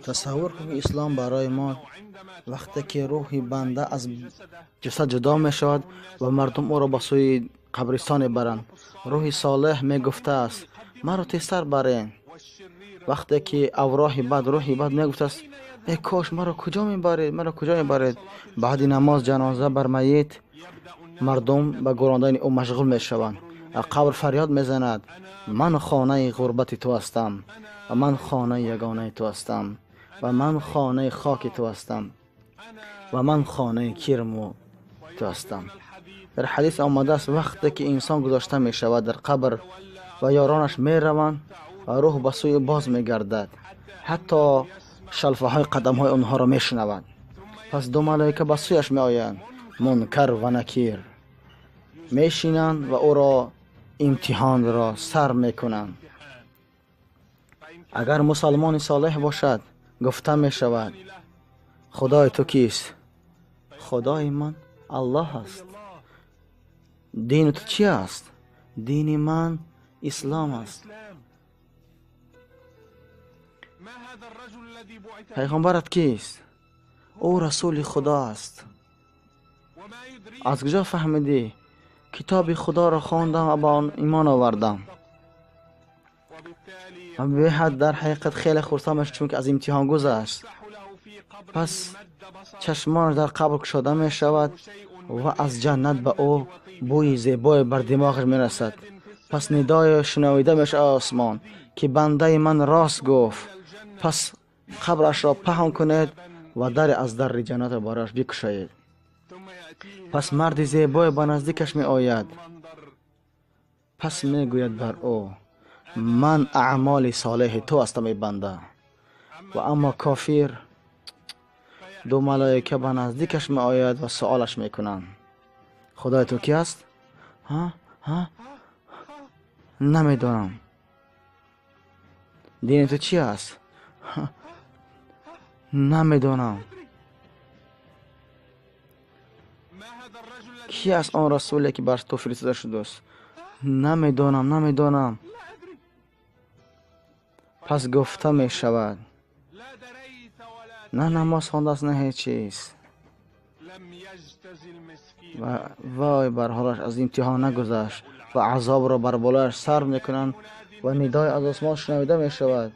Тасаввур кун, ислом барои мо вақте ки рӯҳи банда аз ҷасад ҷудо мешавад ва мардум ӯро ба сӯи қабристон мебаранд, рӯҳи солеҳ мегуфтааст: маро тезтар барен. Вақте ки авроҳи бад, рӯҳи бад мегуфтааст: э кош, маро куҷо мебаред, маро куҷо мебаред? Баъди намоз ҷаноза бар майит мардум ба гӯрондани ӯ машғул мешаванд. Қабр фарёд мезанад: ман хонаи ғурбати ту ҳастам ва ман хонаи ягонаи ту ҳастам ва ман хонаи хоки ту ҳастам ва ман хонаи кирму ту ҳастам. Дар ҳадис омадааст, вақте ки инсон гузошта мешавад дар қабр ва ёронаш мераванд ва рӯҳ ба сӯи боз мегардад, ҳатто шалфаҳои қадамҳои онҳоро мешунавад. Пас ду малоика ба сӯяш меоянд, Мункар ва Накир, мешинанд ва ӯро имтиҳонро сар мекунанд. Агар мусалмони солеҳ бошад, гуфта мешавад: худои ту кист? Худои ман Аллоҳ аст. Дини ту чи аст? Дини ман ислом аст. Пайғамбарат кист? Ӯ расули Худо аст. Аз куҷо фаҳмидӣ? Китоби Худоро хондам ва ба он имон овардам. Ва беҳад дар ҳақиқат хеле хурсанд мешуд, чунки аз имтиҳон гузашт. Пас чашмонаш дар қабр кушода мешавад ва аз ҷаннат ба ӯ бӯи зебое бар димоғаш мерасад. Пас нидое шунавида мешавад осмон, ки бандаи ман рост гуфт. Пас қабрашро паҳн кунед ва даре аз дари ҷаннатро барояш бикушоед. Пас марди зебое ба наздикаш меояд. Пас мегӯяд бар ӯ: ман аъмоли солеҳи ту ҳастам, эй банда. Ва аммо кофир, ду малоика ба наздикаш меояд ва суолаш мекунанд: худои ту ки аст? Ҳа, ҳа, намедонам. Дини ту чи аст? Намедонам. Ки аст он расуле, ки бар ту фиристода шудааст? Намедонам, намедонам. Пас гуфта мешавад: на намоз хондааст, на ҳеҷ чиз. Ва вой бар ҳолаш, аз имтиҳон нагузашт ва азобро бар болояш сар мекунанд ва нидои аз осмон шунавида мешавад: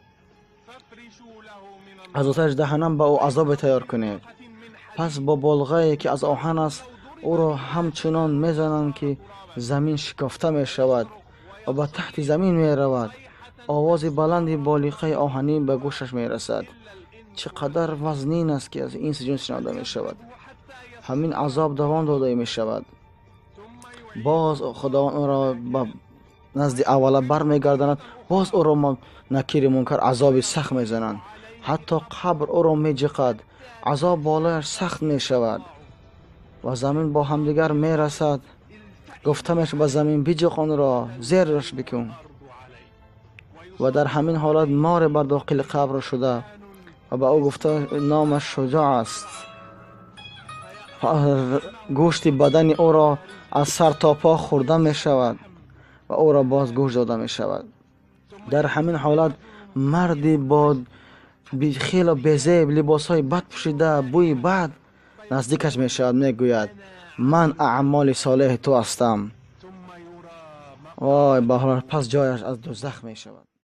аз оташи ҷаҳаннам ба ӯ азобе тайёр кунед. Пас бо болғае, ки аз оҳан аст, ӯро ҳамчунон мезананд, ки замин шикофта мешавад ва ба таҳти замин меравад. Овози баланди болиқаи оҳанӣ ба гӯшаш мерасад. Чӣ қадар вазнин аст, ки аз инси ҷин шунавида мешавад. Ҳамин азоб давом дода мешавад. Боз Худованд ӯро ба назди аввала бармегардонад. Боз ӯро Накири Мункар азоби сахт мезананд, ҳатто қабр ӯро меҷиқад. Азоб болояш сахт мешавад ва замин бо ҳамдигар мерасад. Гуфта мешавад: ба замин биҷиқ онро, зераш бикун. Ва дар ҳамин ҳолат море бар дохили қабр шуда ва ба ӯ гуфта номаш Шуҷоъ аст. Гӯшти бадани ӯро аз сар то по хӯрда мешавад ва ӯро боз гӯшт дода мешавад. Дар ҳамин ҳолат марди бо хело безеб, либосҳои бад пӯшида, бӯи бад наздикаш мешавад, мегӯяд: ман аъмоли солеҳи ту ҳастам. Вой ба ҳолаш, пас ҷояш аз дӯзах мешавад.